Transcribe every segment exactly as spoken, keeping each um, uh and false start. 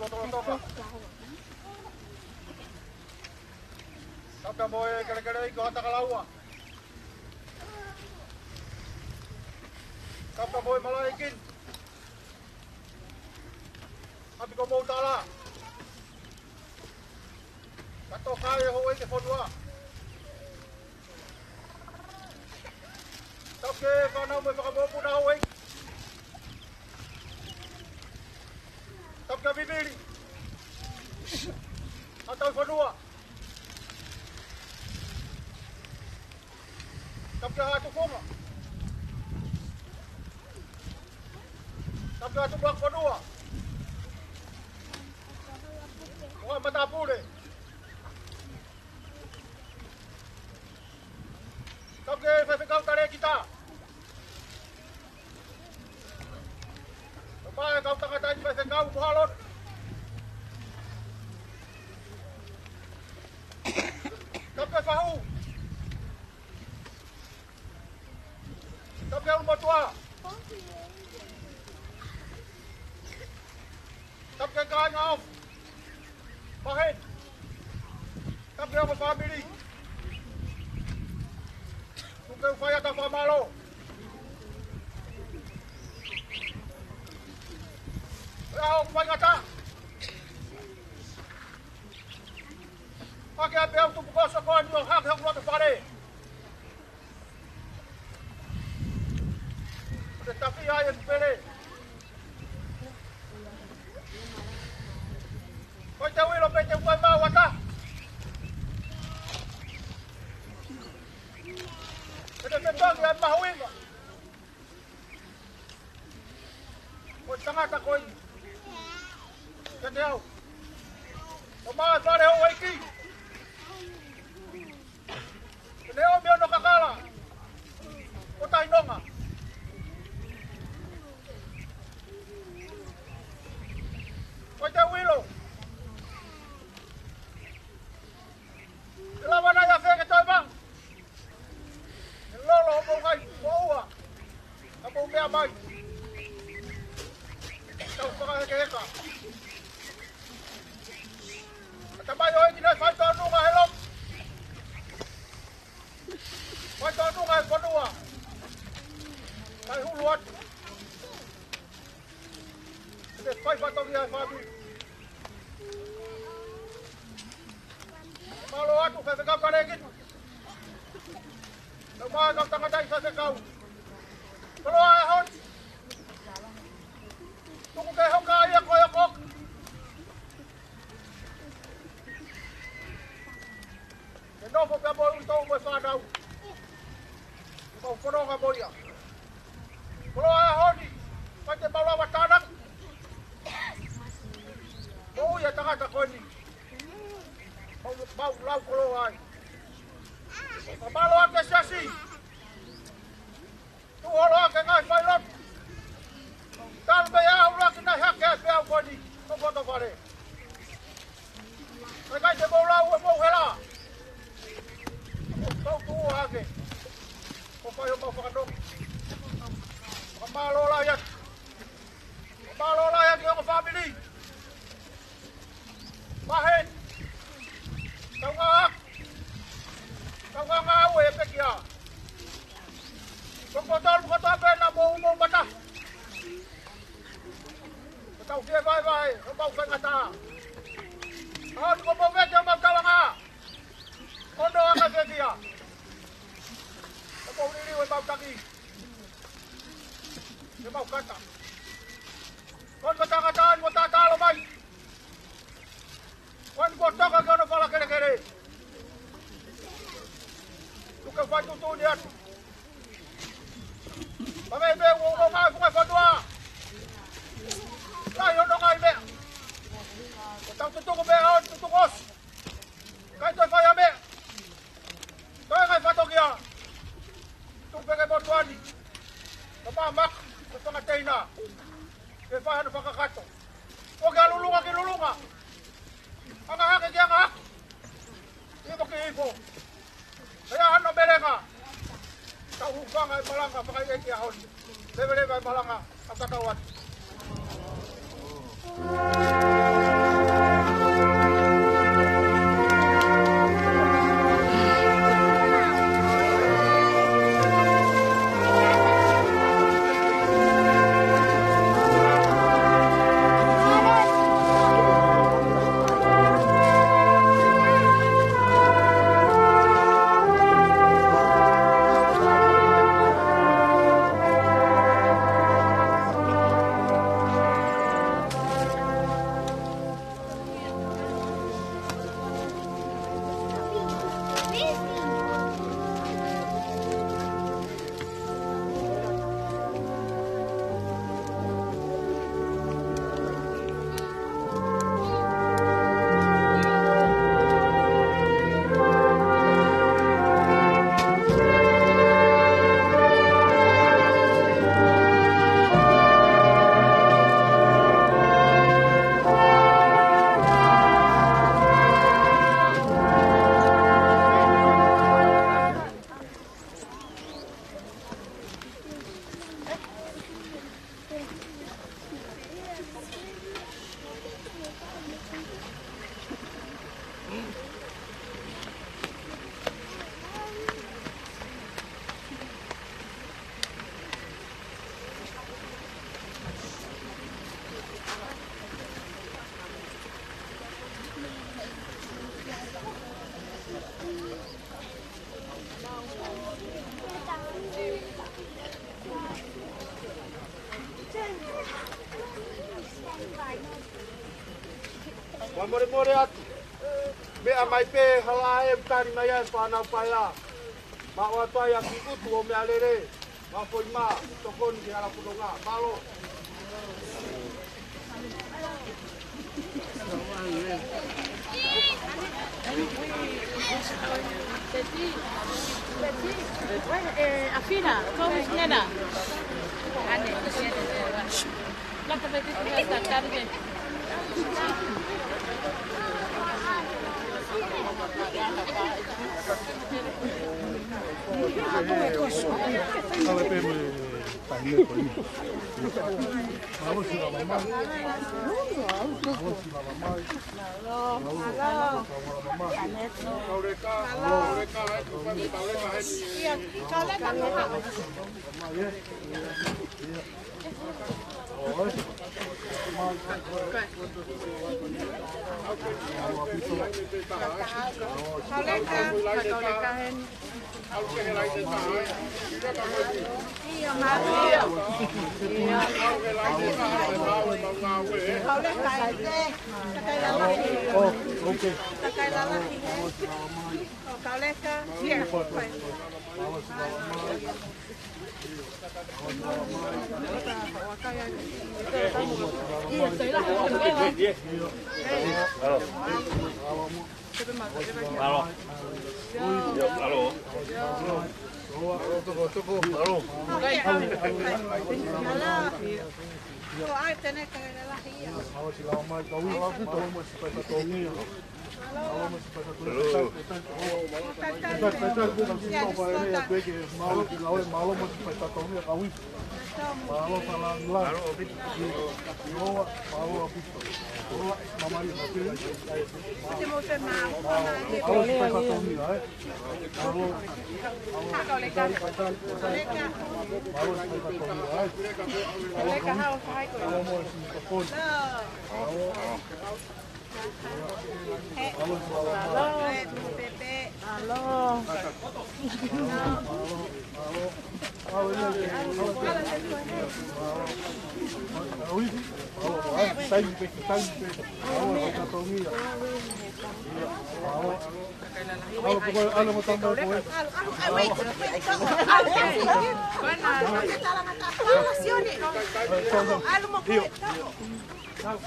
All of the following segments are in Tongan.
Lotolotonga. Tapu mo e kelekele ʻEiki ʻo Haʻatakalaua. Tapu mo e malaʻe ʻEiki. ʻApi ko Moutala. Ka toka e houʻeiki e fonua. Tapu ki he fānau mo e fanga mokopuna houʻeiki. Tapu kia Vivili. Haʻa Tauhi Fonua. Tapu kia Haʻa Tufunga. Tapu kia Tufunga Fonua. Mo e matāpule. Tapu ki he faifekau talēkita. Tapu mo e kau tangataʻeiki faifekau mo Halot. Tapu ki he fahu. Tapu ki he ʻulumotuʻa. Tapu ki he kāinga ʻo Maheni. Tapu ki he ongo fāmili. Tuku ke u fai atu ʻa e fakamālō. Pea ʻoku faingataʻa. Hake ʻa e peau tupu ko ē ʻo soko ni ʻo hake hoku loto fale. ʻO te tafi ai e pele. Ko e te uilo pē te uai mau ata. ʻE te fetongi ai mahuinga. Ko e tangata ko ē. Kiate au. Ko e maʻu fale houʻeiki. ʻE ne ʻomi hono kakala. Ko Tainonga. Ko e te uilo. ʻE lava nai ʻa fē ke toe maʻu. ʻE lolo hoʻomou ngai, moʻua. Ka mou meʻa mai. Tau fakahekeheka. ʻAtamai ʻo e ʻEiki naʻe fai tōnunga he lotu. Fai tōnunga he fonua. Kae hulu atu. Te fai fatongia he fāmili. Mālō atu, faifekau talēkita. Tapu mo e kau tangataʻeiki faifekau. Koloa e honi. Tuku ke hoka ia ko e hoko. Ke nofo pea mo e ʻulitou mo e fānau. Mau fononga mo ia. Koloa e honi, ʻikai te mau lava tānaki. Moʻui e tangata ko eni. Mau, mau lau koloa ai. Ka mālō ake siasi. Tuʻu holo ake ngaahi failotu. Talu pē ʻa e ʻuluaki naʻe hake ai e peau ko eni. Ko poto fale. ʻIkai te mou lau e mou hela. Kau tuʻu hake. Ko fai homau fakanonga. Fakamālō lahi atu. Fakamālō lahi atu ki he ongo fāmili. Maheni. Kaungā. Kaungā ngāue e pekia. Ko kitautolu kotoa pē naʻa mou ʻumo mata. Ko tau fie vaevae, ko mau faingataʻa. ʻAho ni ko mau vete ʻo mau tauanga. Ono anga fefia. Ko mau liliu e mau taki. Ke mau kata. Ko e tangata ni mo tatalo mai. Ko eni kuo toka ki hono fala kelekele. Tuku ke fai tuʻutuʻuni atu. Pea mei pē ua ua mai funga fatua. Lahi hono ngaahi meʻa. Ko tau tutuku meʻa ʻo tutuku ʻosi. ʻIkai toe fai ha meʻa. Toe ngaahi fatongia. Tuku pē ke motuʻa ni. Ka mamaka, ko fanga teina. Ke fai hano fakakato. Ko ke lulunga ki lulunga. Anga hake ki anga hake. Hifo ki hifo. Pea hano melenga. Tau hūfanga e malanga fakaʻeiki ʻaho ni. Leveleva e malanga ʻa e kakau atu. Fakamolemole atu. Meʻa mai pē hala e tali mai ai fānau paea. Maʻu atu ai ʻa ki ʻutu ʻo meʻalele. Mafoimā, tokoni ki he hala fononga. Mālō. Peti, Peti, eh, Afina, come, nena.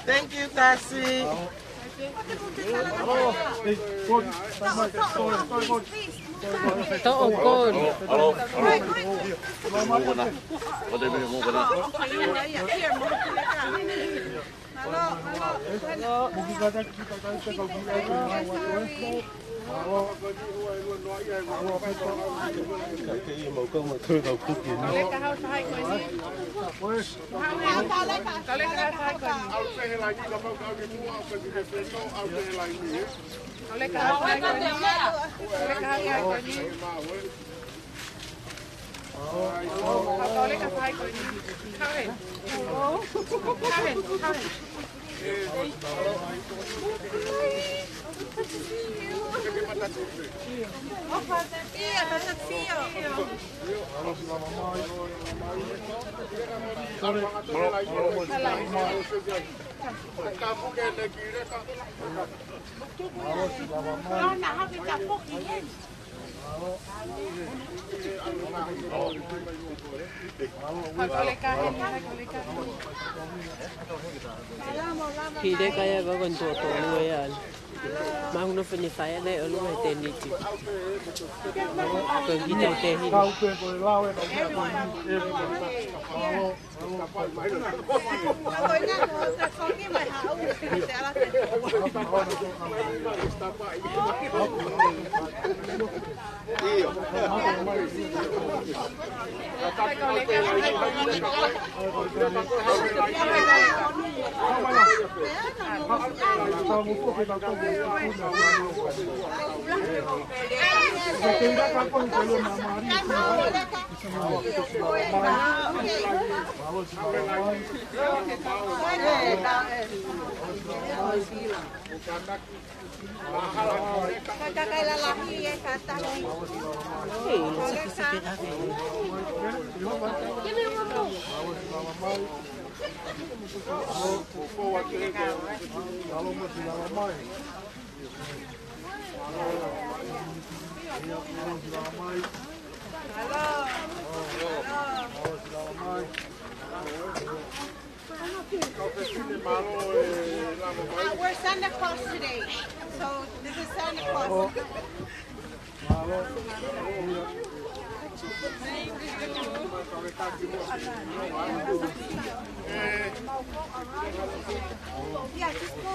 Thank you, Tasi. Toʻo koli. Hileka ia ko eni tuʻo tolu e ala. Mau nofo ni fai ʻa e ʻolunga he tēniti. Ko kita te hini. Uh, we're Santa Claus today. So this is Santa Claus. Yeah, just go.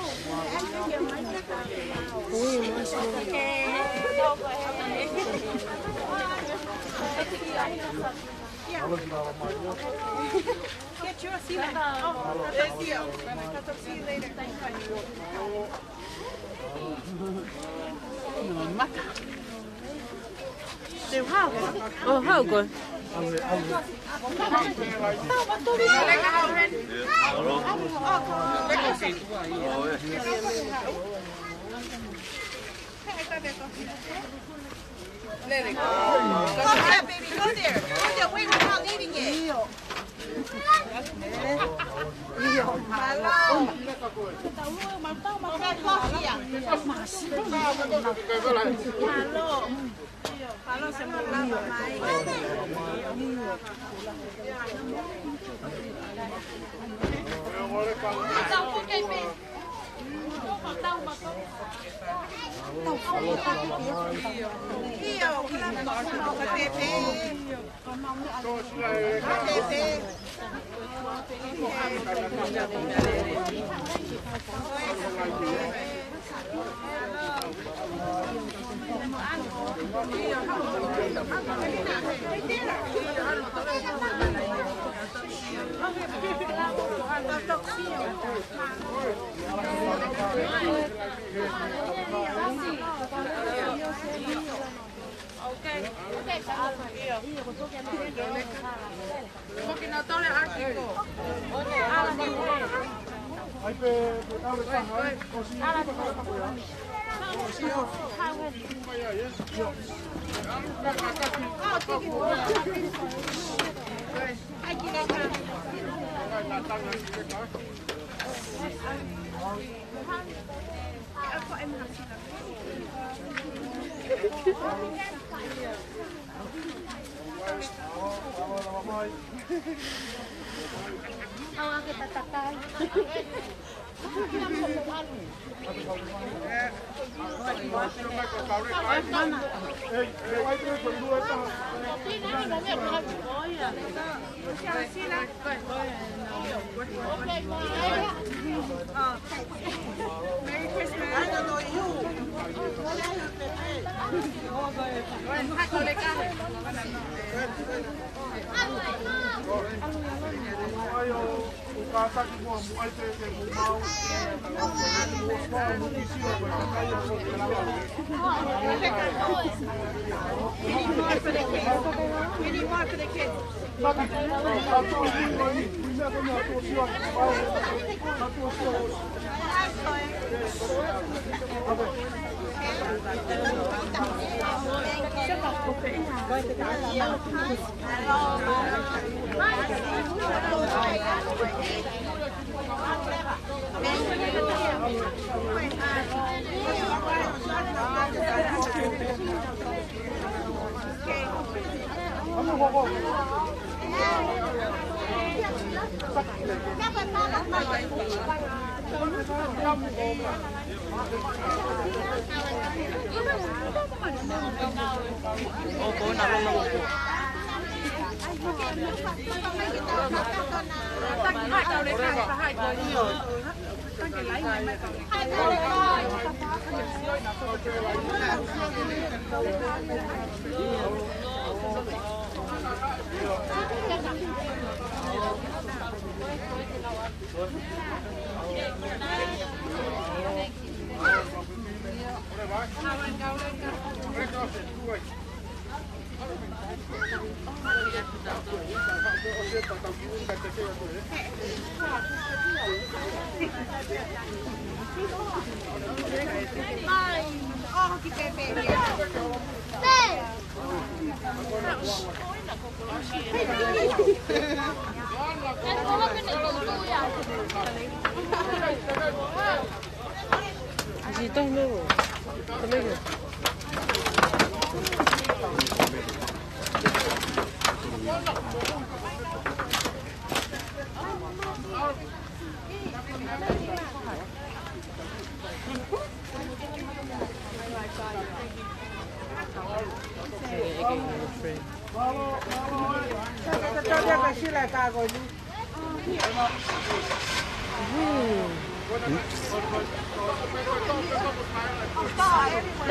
Get your seat. Oh, thank you. See you later. Te hau. Oh, hau ko. Let it go. Go ahead, baby. Go there. Go there. Wait, we're not leaving yet. Mālō. Mālō. Mālō, se mālō mai.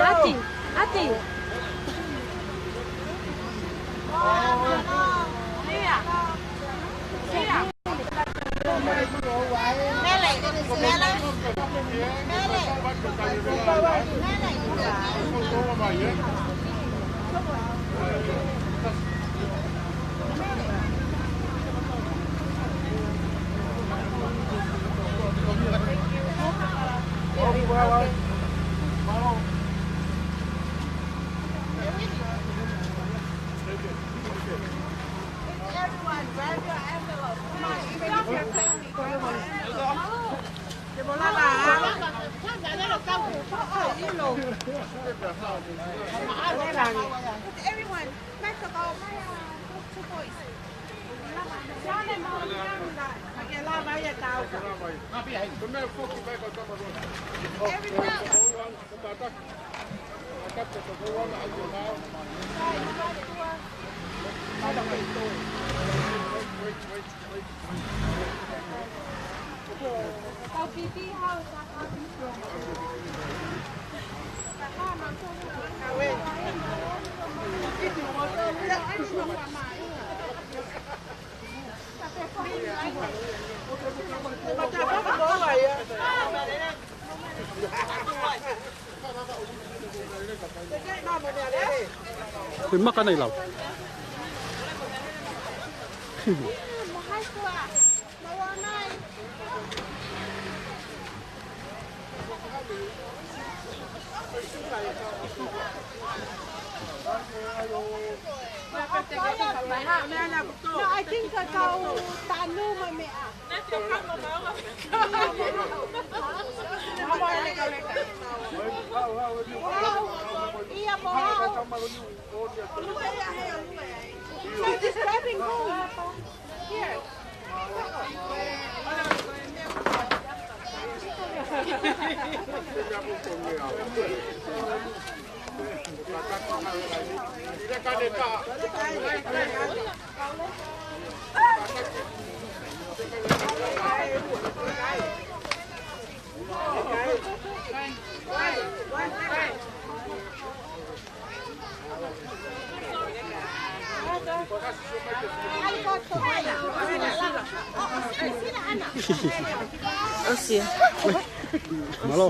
Ati, ati. Everyone, grab your envelope. Come on, even if you're counting, grab it. Everyone, Mexico, my, uh, two boys. Everyone. Ko e maka nei lau. No, I think ka kau tanu ma meʻa. Ia mo au. So just grab and go. Here. ʻOsi. Mālō.